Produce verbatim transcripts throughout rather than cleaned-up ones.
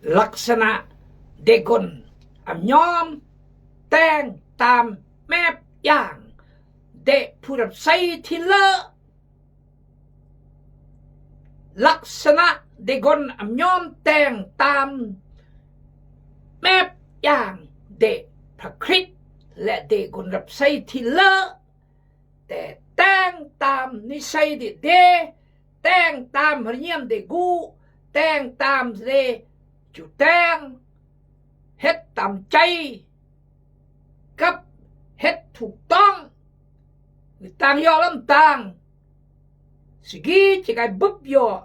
Laksana de gon amnyom teng tam mep yang de purap sai thilø. Laksana de gon amnyom teng tam mep yang de prakrit le de gon rap sai thilø. Te teng tam ni sai de de, teng tam rniem de gu, teng tam de chu teng, het tam chai, kap het thuk tong, tang yo lam tang. Sigi chi kai bub yo,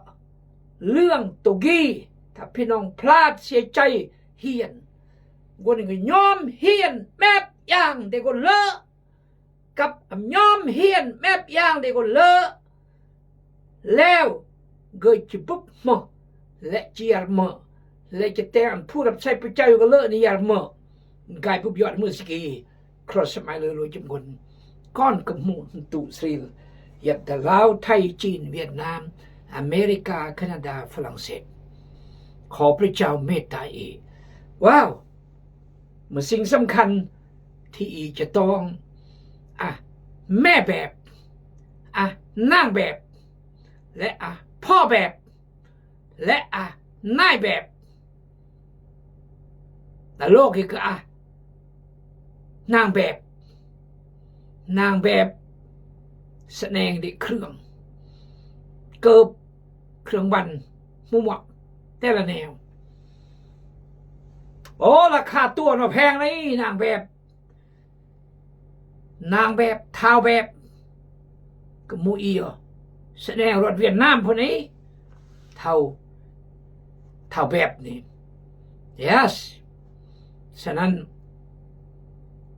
lương tô ghi, ta phi nong plat sia chai hien. Gon ngi nyom hien mep yang de gon lơ, kap amnyom hien mep yang de gon lơ. Leo, ge chi bub mơ, le chi yar mơ, le chi teng purap sai pu chai gon lơ ni yar mơ. Gai bub yo mơ sigi. Cross mai lơ lu jum gon. Kon kơ mu tu sril. Yat da Lao, Thai, Chin, Vietnam, America, Canada, Phlang Set. Khop le chao meta i. Wow. Mă sing samkhan ti i cha tong. A, me bep. A, nang bep. Le a, pho bep. Le a, nai bep. Na lok i kơ a, nang bep. Nang bep. Sa neng de krương. Kơp krương băn. Mu mok. Te la neo. Ô, la kha tua no pheng ni, nang bep. Nang bep, thao bep. Kơ mu i yo. Sa neng rot Việt Nam pho ni. Thao, thao bep ni. Yes. Sa nan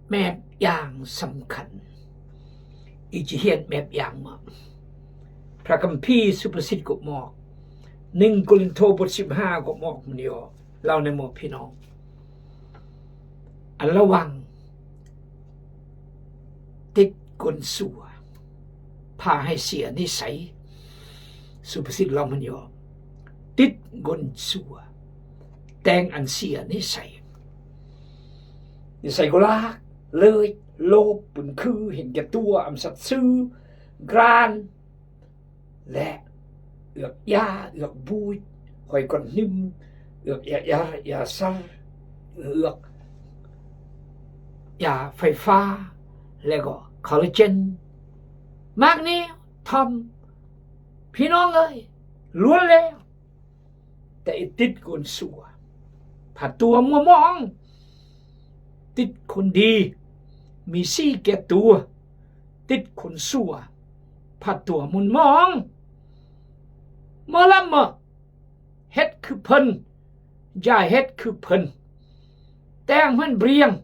mep yang samkhan. I chi hien mep yang mă. Pra Kamphi Suphasit gop mok. Ning Kôrintô bôt sipha gop mok mơ̆n yo. Lao ne mơ phi nong. An la wang tit gon sua. Pha hai sia ni sai. Suphasit lao mơ̆n yo. Tit gon sua. Teng an sia ni sai. Ni sai gulak, lưch, lôp, pun khư, hin ketua, am sat sư, gran, le, ước ya, ước buch, hoi kon hnĭm, ước ya yar, ya sar, ước ya phay pha, le go collagen. Mă ni, thom, phi nong ơi, luôn le. Te i tit gon sua. Pha tua mă mong. Tit khôn đi. Mi si ke tua. Tit khôn sua. Pha tua mă mong. Mơlam mă. Het khư phen. Jai het khư phen. Teng mhen brieng.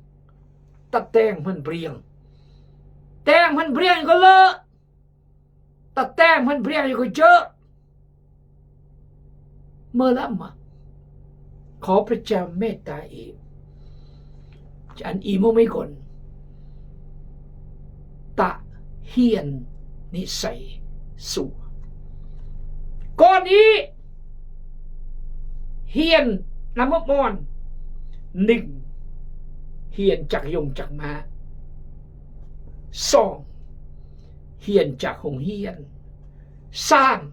Ta teng mhen brieng. Teng mhen brieng kơ lơ. Ta teng mhen brieng yo kơ jơ̆. Mơlam mă. Khop le chao meta i. Chan i mă mơi kon. Ta hien ni sai sua. Kon i hien na mă mon. Ning hien chak yong chak ma. Song hien chak hung hien. Sam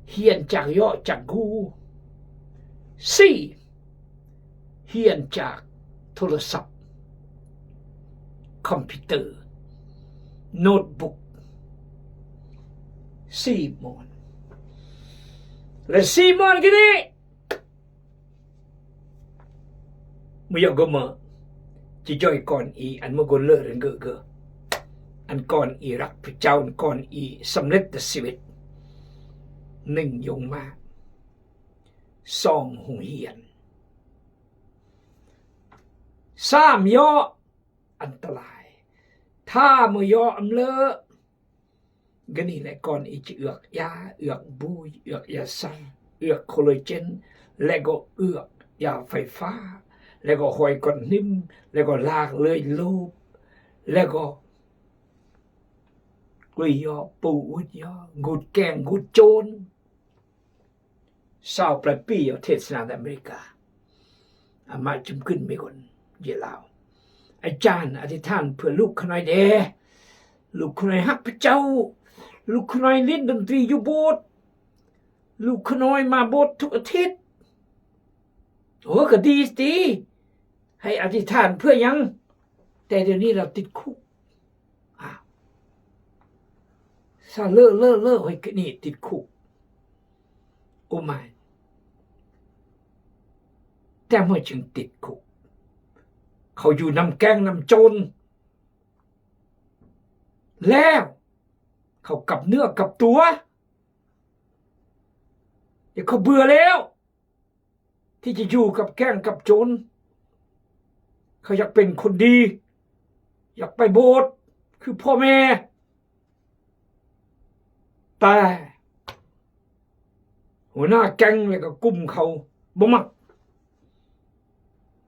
hien chak yo chak gu. Si hien chak thô la sap, computer, notebook. Si mon. Le si mon kini. Mă yo gơmă. Chi joi kon i an mă gơlơ reng gơgơ. An kon i răk pơchao, an kon i samlep ta siwet. Ning yong ma. Song hung hien. Sam yo an ta lai. Tha mă yo am lơ. Gani le kon i chi ước ya, ước buch, ước ya sar, ước collagen, le go ước ya phay pha, le go hoi kon hnĭm, le go lak lưch lôp, le go kui yo, pu ut yo, ngut keng, ngut chon. ซาวปลายปี ประเทศสหรัฐอเมริกา อาม่าจึงขึ้นมีคนเยอะแล้ว อาจารย์อธิษฐานเพื่อลูกข้าน้อยแด่ ลูกข้าน้อยฮักพระเจ้า ลูกข้าน้อยเล่นดนตรีอยู่โบสถ์ ลูกข้าน้อยมาโบสถ์ทุกอาทิตย์ โอ้ ก็ดีสิ ให้อธิษฐานเพื่อหยัง แต่เดี๋ยวนี้เราติดคุก อ้าว สะเลอะเลอะเลอะ เฮ้ย นี่ติดคุก โอ้ my แต่เมื่อจึงติดคุก เขาอยู่นำแก๊งนำโจร แล้ว เขากลับเนื้อกลับตัว เดี๋ยวเขาเบื่อแล้ว ที่จะอยู่กับแก๊งกับโจร เขาอยากเป็นคนดี อยากไปโบสถ์ คือพ่อแม่ แต่ หัวหน้าแก๊งแล้วก็กลุ่มเขาบ่มัก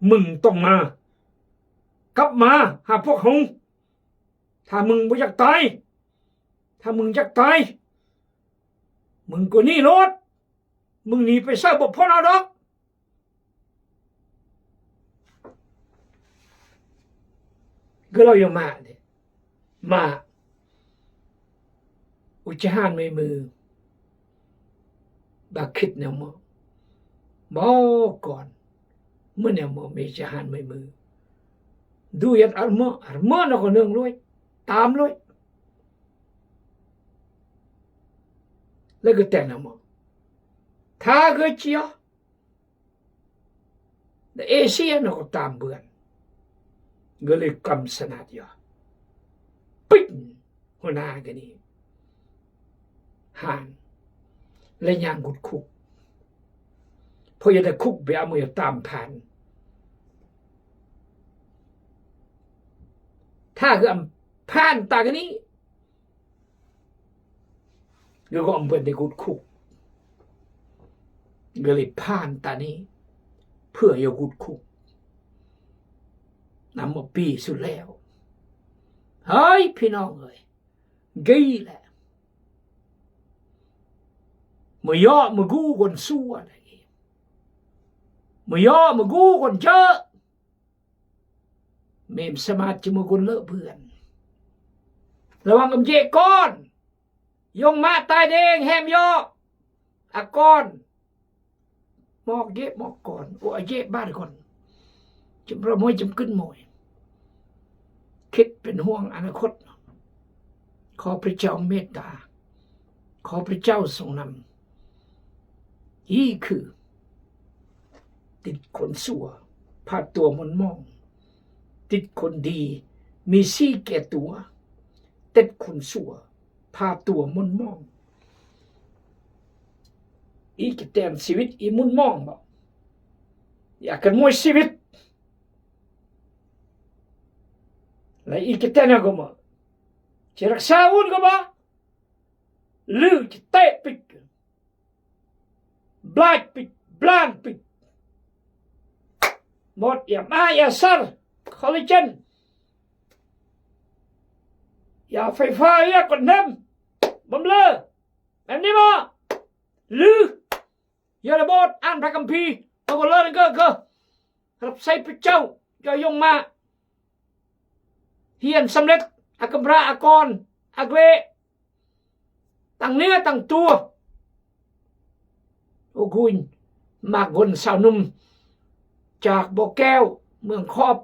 มึงต้องมา กลับมาหาพวกเฮา ถ้ามึงบ่อยากตาย ถ้ามึงอยากตาย มึงก็หนีโลด มึงหนีไปไสบ่พ้นเอาดอก ก็ลาวยังมาเนี่ย มา อุจจาหารไม่มือ บ่าคิดแนวหมอ บ่ก่อน เมื่อแนวหมอมีอุจจาหารไม่มือ ดูยัดอัลเมออัลเมอนะก็เนืองรวย ตามรวย แล้วก็แต่งแนวหมอ ถ้าก็เจีย เอเชียเนาะก็ตามเบือน ก็เลยกำสนัดยอ ปิ๊ง หัวหน้าก็นี่ ห่าน และย่างกุดคุก เพราะอย่าได้คุกไปเอามือตามผ่าน ถ้าคืออำผ่านตาก็นี่ ก็ก็อำเปิ้นได้กุดคุก ก็เลยผ่านตานี้ เพื่ออย่ากุดคุก นำมาปีสุดแล้ว เฮ้ย พี่น้องเอ้ย กี้แหละ มาเยาะมากู้คนซั่วอะไร มาเยาะมากู้คนเจอะ เมมสามารถจะมาคนเลอะเปื้อน ระวังกำเจก้อน ยงมาตายแดงแฮมยอก อากร มอกเยะมอกก่อน โอ้ เยะบ้านก่อน จำประมวยจำกึ้นมวย คิดเป็นห่วงอนาคต ขอพระเจ้าเมตตา ขอพระเจ้าทรงนำ อีคือ ติดคนซั่ว พาตัวหม่นหมอง ติดคนดี มีสีแก่ตัว ติดคนซั่ว พาตัวหม่นหมอง อีกะแตนชีวิตอีหม่นหมองบ่ อยากกันมวยชีวิต และอีกะแตนก็บ่ จะรักษาอุ่นก็บ่ หรือจะเตะปิก บลายปิด บลานปิด หมด ยาม้า ยาซัล คอลลาเจน ยาไฟฟ้า ยากดน้ำ บำเรอ แบบนี้บ่ หรือ อย่าละโบสถ์ อ่านพระคัมภีร์ แล้วก็เลิกก็ ก็ รับใช้พระเจ้า อย่ายงมา เฮียนสำเร็จ อากำพร้า อากร อากเล ตั้งเนื้อตั้งตัว โอ้คุณ มากคนสาวหนุ่ม จากบ่อแก้ว เมืองคอบ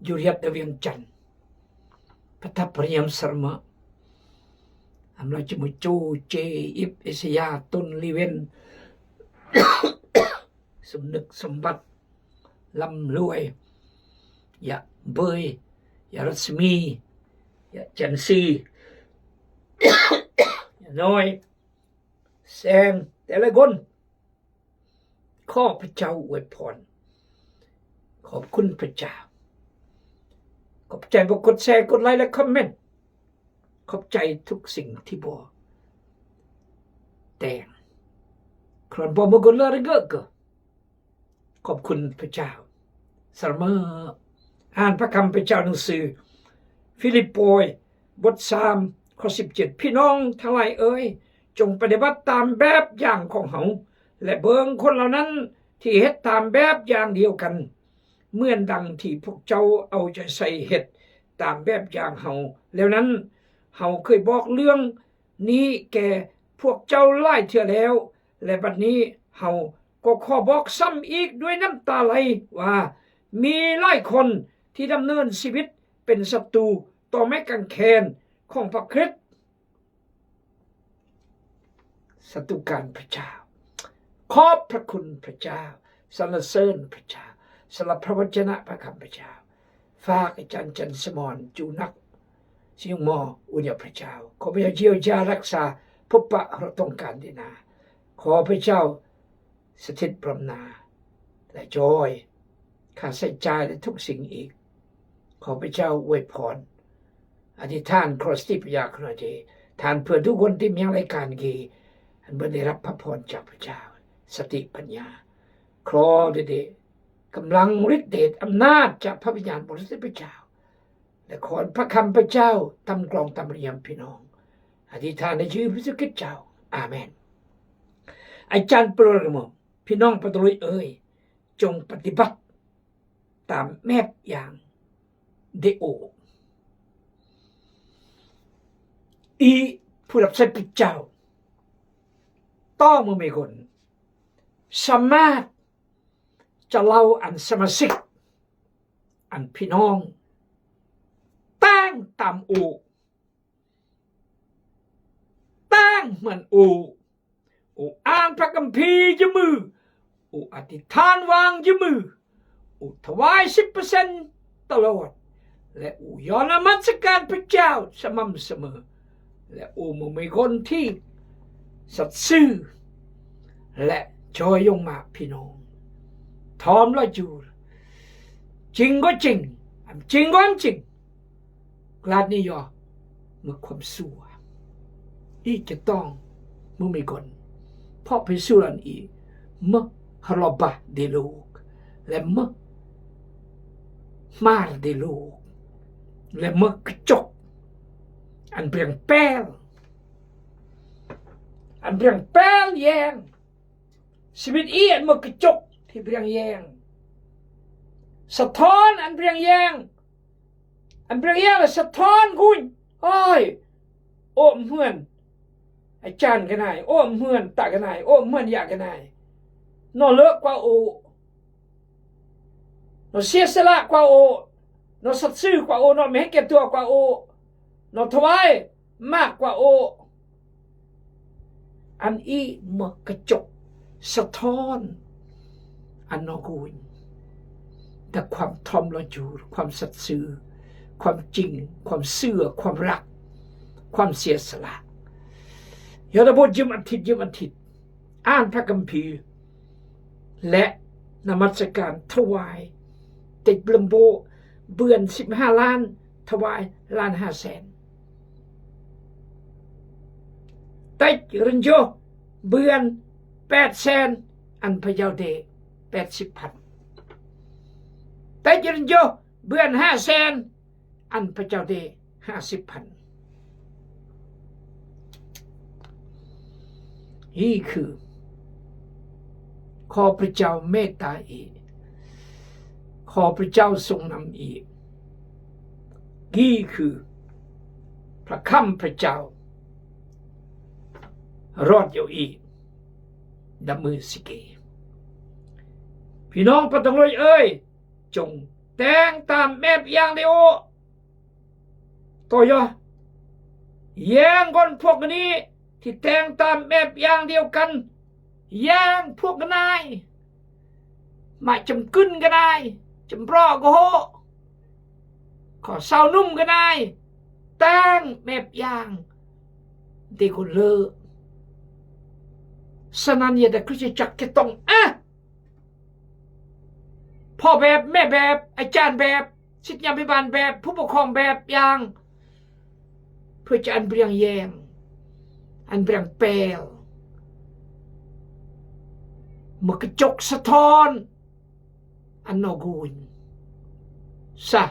อยู่เรียบในเวียงจันทน์ ประทับพระเยี่ยมสรรเมอ อำลาจมูกจูเจ อิบ อิสยา ต้นลีเวน สมนึกสมบัติ ร่ำรวย อย่าเบย อย่ารัศมี อย่าจันทร์สี อย่าน้อย แสง แต่ละคน ขอพระเจ้าอวยพร ขอบคุณพระเจ้า ขอบใจบ่กดแชร์ กดไลค์ และคอมเมนต์ ขอบใจทุกสิ่งที่บ่แต่ง ครอนบ่มากดเลิกเกอะ ขอบคุณพระเจ้า สรรเมอ อ่านพระคำพระเจ้าหนังสือ ฟีลิปปอย บทสาม ข้อสิบเจ็ด พี่น้องทั้งหลายเอ๋ย จงปฏิบัติตามแบบอย่างของเฮา และเบิ่งคนเหล่านั้นที่เฮ็ดตามแบบอย่างเดียวกัน เหมือนดังที่พวกเจ้าเอาใจใส่เฮ็ดตามแบบอย่างเฮาแล้วนั้น เฮาเคยบอกเรื่องนี้แก่พวกเจ้าหลายเทื่อแล้ว และบัดนี้เฮาก็ขอบอกซ้ำอีกด้วยน้ำตาไหลว่า มีหลายคนที่ดำเนินชีวิตเป็นศัตรูต่อไม้กางเขนของพระคริสต์ สาธุการพระเจ้า ขอบพระคุณพระเจ้า สรรเสริญพระเจ้า สำหรับพระวจนะพระคำพระเจ้า ฝากอาจารย์จันทร์สมร จูนัก สิงห์มอ อุญญาพระเจ้า ขอพระเจ้าเยียวยารักษา พบปะเราต้องการดีนา ขอพระเจ้า สถิตพร้อมหน้า และช่วยค่าใช้จ่ายและทุกสิ่งอีก ขอพระเจ้าอวยพร อธิษฐานขอสติปัญญาคุณเดช ท่านเพื่อนทุกคนที่มีรายการกี อันเพื่อนได้รับพระพรจากพระเจ้า สติปัญญา ขอเดช กำลังฤทธิ์เดชอำนาจจากพระวิญญาณบริสุทธิ์พระเจ้า และขอพระคำพระเจ้าตำกลองตำเรียมพี่น้อง อธิษฐานในชื่อพระเยซูคริสต์เจ้า อาเมน อาจารย์เปาโลกล่าวว่า พี่น้องปาตะลุยเอ๋ย จงปฏิบัติตามแบบอย่างเดโอ อีผู้รับใช้พระเจ้า ต้องบ่มีคนสามารถจะเล่าอันสมาชิก อันพี่น้องแต่งตามโอ แต่งเหมือนโอ โออ่านพระคัมภีร์อยู่มือ โออธิษฐานวางอยู่มือ โอถวายสิบเปอร์เซ็นต์ตลอด และโอยอมนมัสการพระเจ้าสม่ำเสมอ และโอบ่มีคนที่สัตย์ซื่อ และจอยงมาพี่น้อง ทอมละจูร จริงก็จริง อันจริงก็อันจริง กลาดนี้ยอ เมื่อความชั่ว อีจะต้อง เมื่อมีคน เพราะพระเยซูอันอี เมื่อฮารอบาเดโลก และเมื่อมารเดโลก และเมื่อกระจก อันเปรียงแปลว อันเปรียงแปลวแยง ชีวิตอีอันเมื่อกระจกที่เปรียงแยง สะท้อนอันเปรียงแยง อันเปรียงแยงและสะท้อนกุญ โอ้ย โอเหมือนอาจารย์กะนาย โอเหมือนตากะนาย โอเหมือนยากะนาย นอเลิกกว่าโอ นอเสียสละกว่าโอ นอสัตย์ซื่อกว่าโอ นอบ่เห็นแก่ตั๋วกว่าโอ นอถวายมากกว่าโอ อันอี้เมื่อกระจกสะท้อนอันนอกกุญ แต่ความทอมลอจูร ความสัตย์ซื่อ ความจริง ความเชื่อ ความรัก ความเสียสละ ยอดบทเยี่ยมอาทิตย์ เยี่ยมอาทิตย์ อ่านพระคัมภีร์ และนมัสการถวาย เต็กเบลมโบ เบือนสิบห้าล้าน ถวายล้านห้าแสน เต็กเรินโย เบือนแปดแสน อันพระเจ้าเดแปดสิบพัน เต็กเรินโย เบือนห้าแสน อันพระเจ้าเดห้าสิบพัน นี่คือ ขอพระเจ้าเมตตาอีก ขอพระเจ้าทรงนำอีก นี่คือ พระคำพระเจ้า รอดอยู่อีก ดับมือสิเก พี่น้องปาตะลุยเอ๋ย จงแต่งตามแบบอย่างเดโอ ต่อยอ แยงคนพวกนี้ที่แต่งตามแบบอย่างเดียวกัน แยงพวกนาย มาจำกึนกะนาย จำเปราะกะโห ขอสาวหนุ่มกะนาย แต่งแบบอย่างเดโอเล่อ สะนั้นยาดาคริสตจักรจะต้อง อ่ะ พ่อแบบ แม่แบบ อาจารย์แบบ ศิษยาภิบาลแบบ ผู้ปกครองแบบอย่าง เพื่อจะอันเปรียงแยง อันเปรียงแปลว เมื่อกระจกสะท้อน อันนอกกุญ ซะ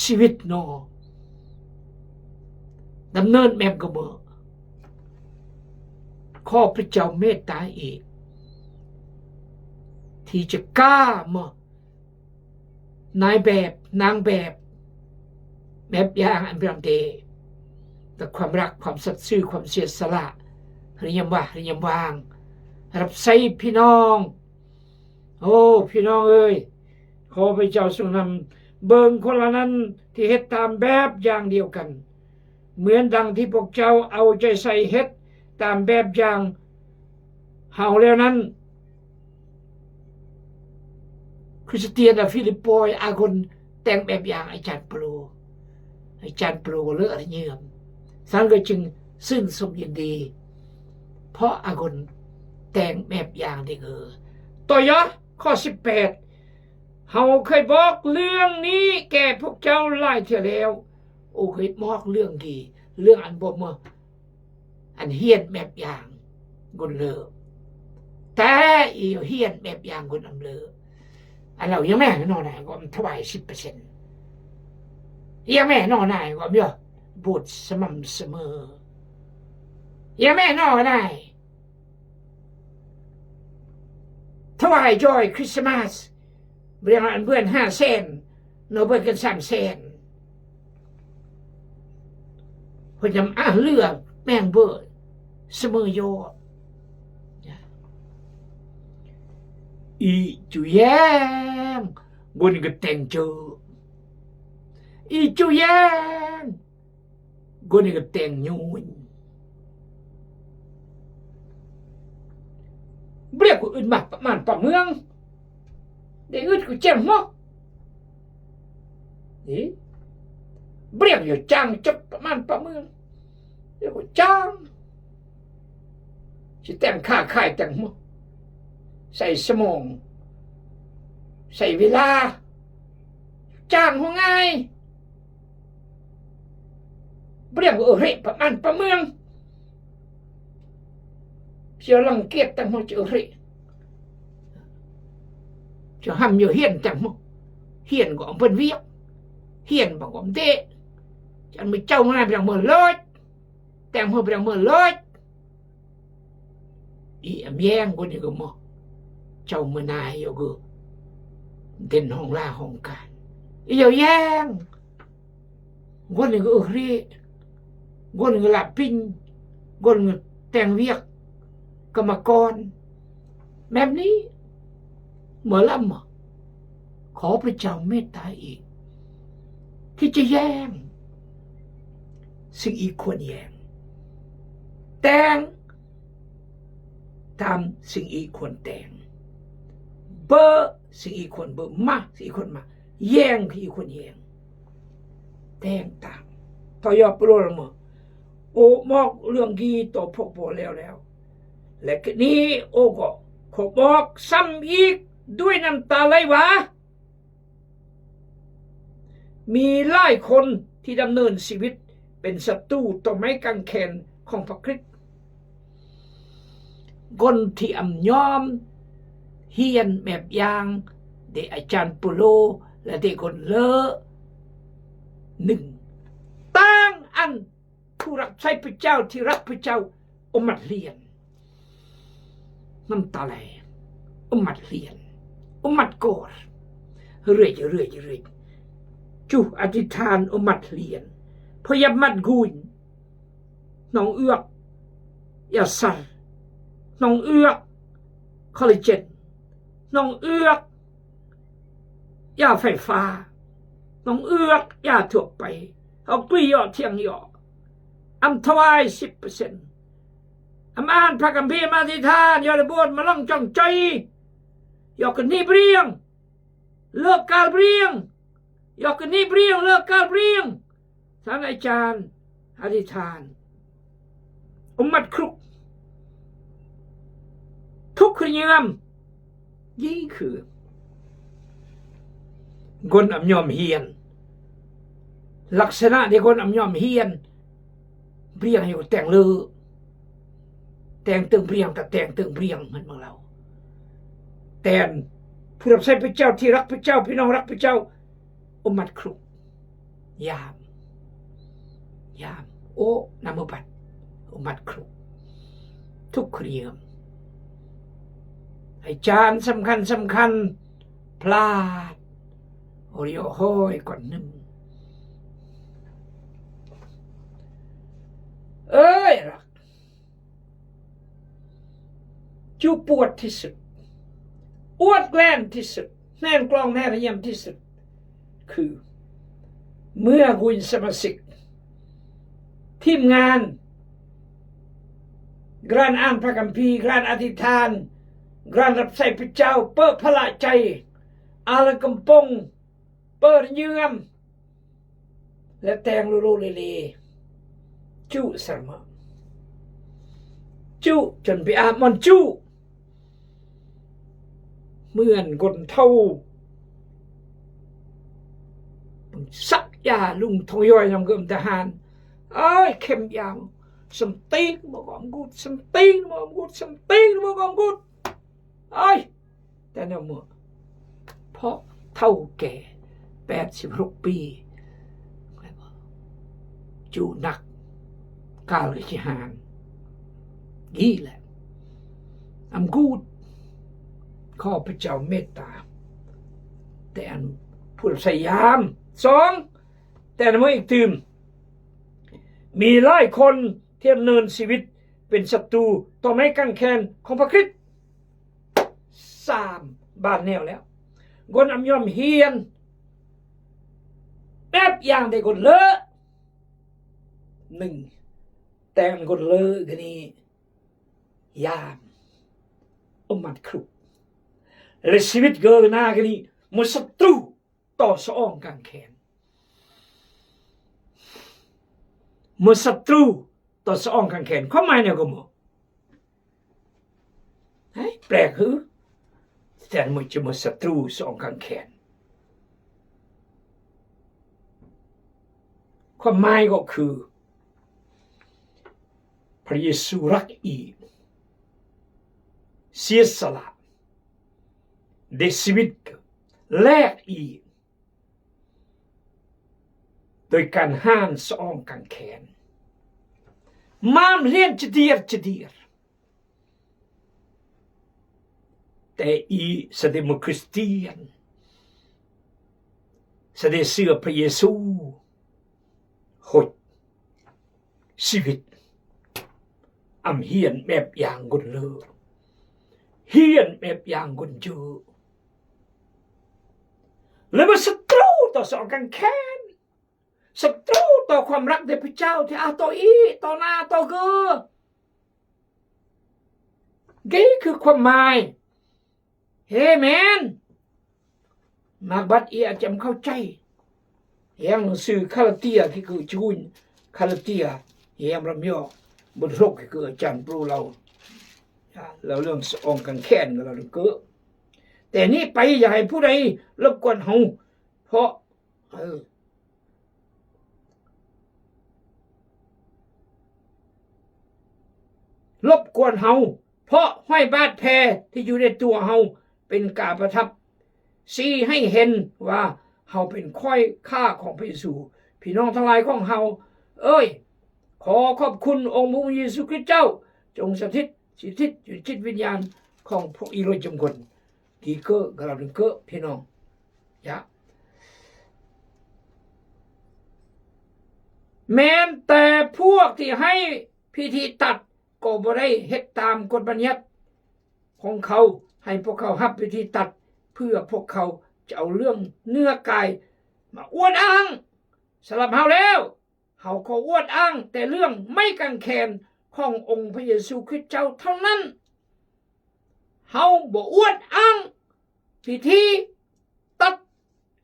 ชีวิตนอ ดำเนินแบบกะเบอ ขอพระเจ้าเมตตาอีก ที่จะกล้ามา นายแบบ นางแบบ แบบอย่างอันเปรียบเทียบต่อความรัก ความสัตย์ซื่อ ความเสียสละ เรียมว่า เรียมวาง รับใช้พี่น้อง โอ้ พี่น้องเอ้ย ขอพระเจ้าทรงนำ เบิ่งคนเหล่านั้นที่เฮ็ดตามแบบอย่างเดียวกัน เหมือนดังที่พวกเจ้าเอาใจใส่เฮ็ดตามแบบอย่างเฮาแล้วนั้น คริสเตียนอะ ฟีลิปปอย อาคนแต่งแบบอย่างอาจารย์เปาโล อาจารย์เปาโลก็เลอะเยื่อม ฉันก็จึงชื่นชมยินดี เพราะอาคนแต่งแบบอย่างเด้อ ต่อยอดข้อสิบแปด เฮาเคยบอกเรื่องนี้แก่พวกเจ้าหลายเทื่อแล้ว โอ้ เคยบอกเรื่องดี เรื่องอันบ่มา อันเฮียนแบบอย่างคนเลอะ แต่อีเฮียนแบบอย่างคนอำเลอะ อันเรายังแม่นอนไหนก็ถวายสิบเปอร์เซ็นต์ ยังแม่นอนไหนก็เยอะ โบสถ์สม่ำเสมอ ยังแม่นอนไหน ถวายจอยคริสต์มาส เรียงอันเบิ่นห้าแสน เนาะ เบิ่นกันสามแสน เพิ่นจำอ่ะเลือกแม่งเบิ่นเสมอยอด อีจุแยง คนก็แต่งเจอ อีจุแยง คนนี้ก็แต่งยูน เปรียบคนอื่นมาประมาณประเมือง ได้อึดกูแจ้งหมอ นี่ เปรียบอยู่จ้างจับประมาณประเมือง เดี๋ยวกูจ้าง สิแต่งค่าขายแต่งหมอ ใส่สมอง ใส่เวลา จ้างหัวง่าย เปรียบเออเฮะประมาณประเมือง เสียรังเกียจแต่งหมอเจอเฮะ จะห้ามอยู่เฮียนแต่งหมอ เฮียนก็เอาเปิ้นเวียก เฮียนบอกว่าเดะ จันมือเจ้ามาเปรียบเมือลอย แต่งหมอเปรียบเมือลอย อีอำแยงคนนี้ก็หมอ เจ้ามือนายอยู่ก็เด่นห้องลาห้องการ อีเยาแยง คนนี้ก็เออเฮะ คนนี้ก็หลับปิ้ง คนนี้ก็แต่งเวียก กรรมกร แบบนี้ เมื่อละหมอ ขอพระเจ้าเมตตาอีก ที่จะแยง สิ่งอีควรแยง แต่ง ตามสิ่งอีควรแต่ง เบอร์สิ่งอีควรเบอร์ มาสิ่งอีควรมา แยงคืออีควรแยง แต่งตาม ต่อยอดปลุกละเมอ โอ้บอกเรื่องดีต่อพวกพ่อแล้วแล้ว และคืนนี้โอ้ก็ขอบอกซ้ำอีกด้วยน้ำตาไหลว่า มีหลายคนที่ดำเนินชีวิตเป็นศัตรูต่อไม้กางเขนของพระคริสต์ คนที่อำยอมเฮียนแบบอย่างเดะอาจารย์เปาโล และเดะคนเลอะ หนึ่ง ต่างอัน ผู้รับใช้พระเจ้าที่รักพระเจ้า อมัดเฮียน น้ำตาไหล อมัดเฮียน อมัดกอด เรื่อยๆ เรื่อยๆ จุอธิษฐาน อมัดเฮียน พยายามมัดกุน น้องเอือก ยาสัน น้องเอือก คอลลาเจน น้องเอือก ยาไฟฟ้า น้องเอือก ยาทั่วไป เอากลี้เหยาะเตียงเหยาะ อำถวายสิบเปอร์เซ็นต์ อำอ่านพระคัมภีร์ มาอธิษฐาน ยอดบวชมาลองจองใจ ยอกกะหนีเปรียง เลิกกาลเปรียง ยอกกะหนีเปรียง เลิกกาลเปรียง ท่านอาจารย์ อธิษฐาน อมัดคลุก ทุกข์คือเยื่อม ยิ่งคือ คนอำยอมเฮียน ลักษณะที่คนอำยอมเฮียน เปรียงอยู่แต่งเลอ แต่งตึงเปรียง แต่แต่งตึงเปรียงเหมือนเมืองเรา แต่ผู้รับใช้พระเจ้าที่รักพระเจ้า พี่น้องรักพระเจ้า อมัดคลุก ยาม ยาม โอ้ น้ำมันบัด อมัดคลุก Thuc riem. Ai jan sămkhăn sămkhăn plat. Ôi ôi, kon nem. Ơi ră. Ju puăt ti sut. Uăt glen ti sut. Hnen klong hnen yem ti sut. Kơ. Mưa gun sama sik. Team ngăn. Gran an pha kampi, gran adithan. Gran răp sai pechao, pơ pha la chai. Ala kampong. Pơ rnyưm. Lĕ teng lu lu lili. Chu sar ma. Chu chon bi a mon chu. Mưn gon thâu. Săk ya lung thong yoi lòng gơm tahan. Ơi, khem ya. Sâm tik mă gom gut, sâm tik mă gom gut, sâm tik mă gom gut. Ơi, ta nơ mơ. Pho thâu ke. Pet sip ruk pi. Chu năk. Kal ke chi han. Gi lĕ. Am gut. Kho pechao meta. Te an pul sayam. Song. Te an mơ ik tim. มีหลายคนที่ดำเนินชีวิตเป็นศัตรูต่อไม้กางเขนของพระคริสต์ Sam ban neo leo. Gon am yom hien. Ep yang de gon le. Nưng. Teng gon le gini. Yam. Umat kru. Lĕ sibit gơ na gini. Mơ satru. Tơ sa ong kang khen. Mơ satru. Tơ sa ong kang khen. Kho mai neo gơ mơ. Hei, prek hư. Ten mơ chi mơ satru sa ong kang khen. Kho mai gơ khư. Pha Yêsu răk i. Sia sala. De sibit gơ. Lek i. Doi kan han sa ong kang khen. Mam lien chidir chidir. Te i sa de mơ Kristian. Sa de sư pha Yêsu. Hôi. Sibit. Am hien mep yang gun lơ. Hien mep yang gun jơ. Lơ mơ satru tơ sa ong kang khen. Satru tơ khua mrak de pechao te a tơ i, tơ na, tơ gơ. Gei khư khua mai. Amen. Mă băt i a chăm khâu chay. Yang sư Khalatia ki khư chun. Khalatia. Yang ram yo. Bơ̆n hrok ki khư a chan pru lau. Ya, lau lăng sa ong kang khen lau lăng kơ. Te ni pai ya hai phu dai lăp kuan hâu. Pho. Ơ. Lăp kuan hâu. Pho hoai băt phe ti yu de tua hâu. Pên ka pha thăp. Si hai hen wa hâu pên khoi kha khong pha Yêsu. Phi nong tha lai khong hâu. Ơi. Kho khŏp khŭn ong Bun Yêsu Krist chau. Chong sa thit. Chi thit, yu chit vin yan, khong pho i roi jong gon. Ki kơ, galaw đing kơ, phi nong. Ya. Men te phuak ti hai phi thi tat, ko bơh rei het tam kot bơnhiat. Khong khâu, hai phuak khâu hăp phi thi tat, phui phuak khâu, chau lương nưa kai, ma uat ang, sa lăp hâu leo. Hâu kơ uat ang te lương mai kang khen khong ong pha Yêsu Krist chau thâu năn. Hâu bơ uat ang phi thi tat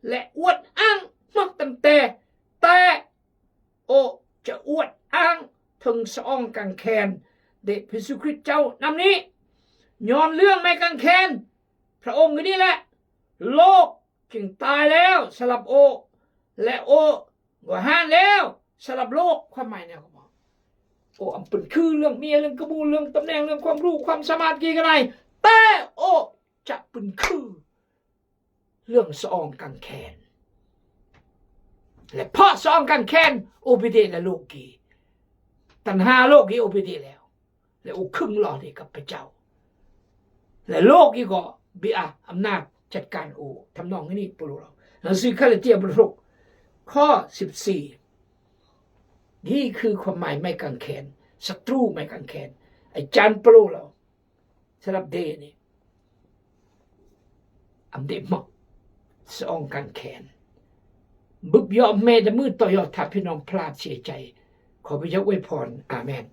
lĕ uat ang mă tâm te te ô cha uat ang thâng sa ong kang khen de pha Yêsu Krist chau năm ni. Nhôn lương mai kang khen. Pha ong gini lĕ. Lôk Ching tai leo, sa lăp ô. Lĕ ô. Gua han leo, sa lăp lôk, khua mai neo kơ mă. Ô, am pŭn khư lương mia, lương kơ mu, lương tâm neng, lương khua ru, khua sa mat ki kơ nai. Te, ô, chă pŭn khư. Lương sa ong kang khen. Lĕ pha sa ong kang khen, ô bi de lĕ lôk ki. Tan ha lôk ki, ô bi de leo. และ U khưng lo di ข้าพเจ้า. และ โลก อีกก็ เบียร์อำนาจจัดการ U. Tăm nong ini pulu lo. หนังสือ Galatia บท หก ข้อ สิบสี่. นี่คือความหมายไม้กางเขน ศัตรูไม้กางเขน อาจารย์เปาโล สำหรับเดนี่ อำเดมอก สองกางเขน บึบเยาะแม่แต่มือต่อยอด ถ้าพี่น้องพลาดเสียใจ ขอพระเจ้าอวยพร อาเมน.